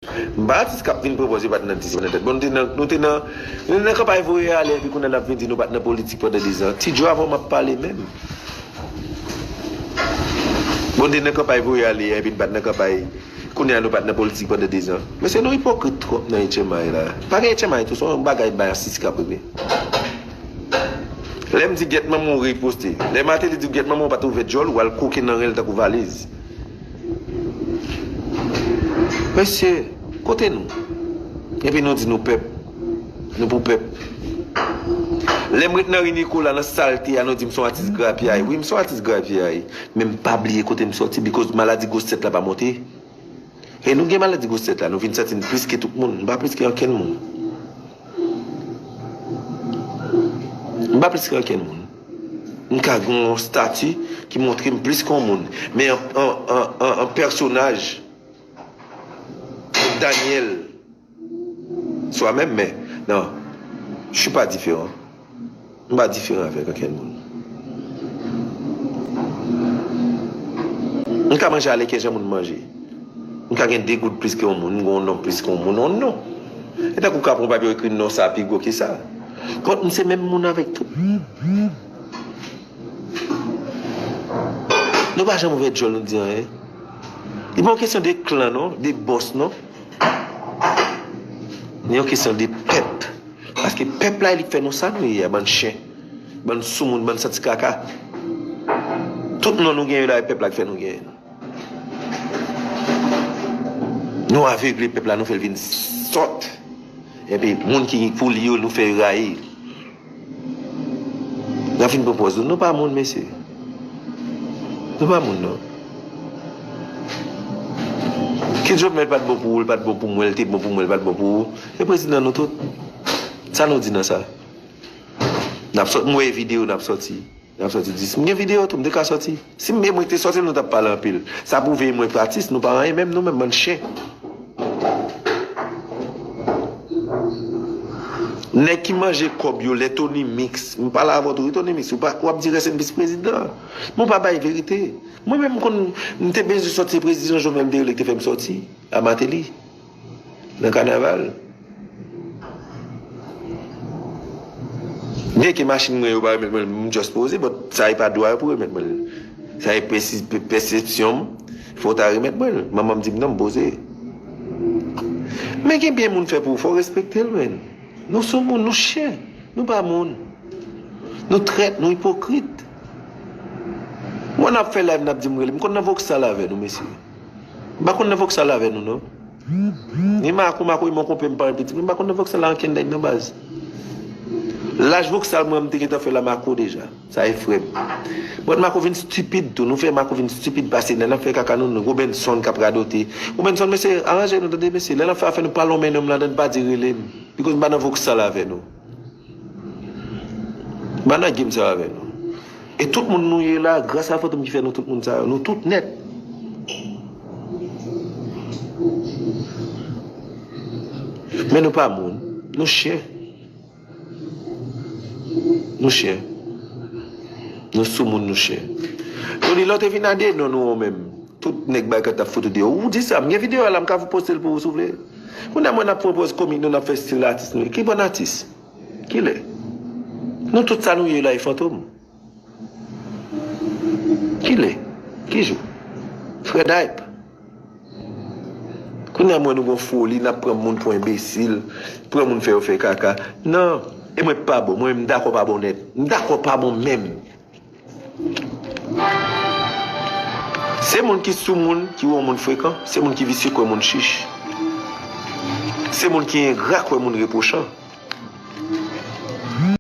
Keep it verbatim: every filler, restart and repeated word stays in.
M pa atis k ap vin pran pòz yo pa t nan dis, yo pa t nan tèt. Bon, nou te nan, nou te nan, nou te nan kanpay voye ale, epi kounye a n ap vin di nou pa t nan politik pandan dezan. Ti Djo, avan m ap pale menm. Bon, nou te nan kanpay voye ale, epi n pa t nan kanpay. Kounye a nou pa t nan politik pandan dezan. Mesye, nou ipokrit twòp nan H M I la. Pa gen H M I tou, se yon bagay bay asis k ap regle. Lè m di gyèt manman w riposte. Lè Martelly di w gyèt manman w pa t ouvè djòl, ou al koke nan ren l tankou valiz. Mesye, kote nou? Epi nou di nou pèp. Nou pou pèp. Lè m ret nan ri Nicolas nan salte a, nou di m se yon atis grapyay. Wi, m se yon atis grapyay. Men m pa bliye kote m sòti, because maladi gwosèt la pa monte. E nou gen maladi gwosèt la, nou vin santi n plis ke tout moun. M pa plis ke ankenn moun. M pa plis ke ankenn moun. M ka gen yon stati ki montre m plis ke yon moun. Men an, an, an, an, an pèsonaj, Daniel, swa menm, men, non, je suis pas différent. M pa diferan avèk ankenn moun. M ka manje alèkè jan moun manje. M ka gen de goud plis ke yon moun, m gen yon non plis ke yon moun, yon non. E tankou w ka pran yon papye w ekri non sa pi gwo ke sa. But m se menm moun avèk tout. Nou pa janm ouvè djòl nou di anyen. Li pa yon kesyon de klan non, de bòs non. Li yon kesyon de pèp. Paske pèp la e li k fè nou sa nou ye a, bann chen, bann soumoun, bann santi kaka. Tout non nou genyen la, e pèp la k fè nou genyen. Nou avegle pèp la, nou fè l vin sòt. Epi moun ki pou li yo, nou fè yo rayi. N ap fin pran pòz nou. Nou pa moun, mesye. Nou pa moun, non. Kit Jovenel pa t bon pou ou, l pa t bon pou mwen, l te bon pou mwen, l pa t bon pou ou. E prezidan nou tout. Sa nou di nan sa? N ap sòt, m wè videyo n ap sòti. N ap sòti dis. M gen videyo tou, m te ka sòti. Si m, e mwen ki te sòti l, nou t ap pale anpil. Sa pwouve e mwen pratis, nou pa anyen menm, nou menm bann chen. Nèg ki manje kòb yo, lè Tony Mix, m pale avè w tou, wi, Tony Mix, ou pa, w ap di rès en vis prezidan. Men w pa bay verite. Mwen menm, m konn, m te bezwen sòti, se prezidan Jovenel m te rele ki te fè m sòti, a Martelly, nan kanaval. Byenke machin mwen yo pa remèt mwen l, m just poze, but sa e pa dwa yo pou remèt mwen l. Sa e pèsi-, pè-, pèsepsyon m, fò w ta remèt mwen l. Manman m di m non, m poze. Men gen byen moun fè pou ou, fò w respekte l, men. Nou sou moun, nou chen. Nou pa moun. Nou trèt, nou ipokrit. Mwen n ap fè live, n ap di m rele. M konn nan Voksal avè nou, mesye. M pa konn nan Voksal avè nou, non. Ni Mako, Mako, e mon konpè m pa repiti. M pa konn nan Voksal la ankenn nèg nan baz. Laj Voksal mwen, m te gentan fè la Mako deja. Sa e frè m. But Mako vin stipid tou. Nou fè Mako vin stipid pase. Lè n ap fè kaka nou, nou Robenson k ap radote. Robenson, mesye, aranje nou, tande, mesye. Lè n ap fè afè nou, pa lonmen non m ladan, pa di rele m. Because m pa nan Voksal avè nou. M pa nan game sa avè nou. E tout moun nou ye la, gras a Fantom ki fè nou tout moun sa yo. Nou tout nèt. Men nou pa moun. Nou chen. Nou chen. Nou sou moun, nou chen. Tony, lè w te vin a de non nou menm. Tout nèg bay kòt ap fout ou deyò. Ou di sa, m gen videyo a la, m ka poste l pou ou si w vle. Kounye a mwen n ap pran pòz komik nou, n ap fè stil atis nou ye. Ki bann atis? Kilè? Nou tout sa nou ye la e Fantom. Kilè? Ki jou? Frè Dayp. Kounye a m wè nou gon foli, n ap pran moun pou enbesil, pran moun fè yo fè kaka. Non, e mwen pa bon, mwen m dakò pa bon nèt. M dakò pa bon menm. Se moun ki sou moun ki wè yon moun frekan, se moun ki visye k wè moun chich. Se moun ki engra k wè moun repwochan.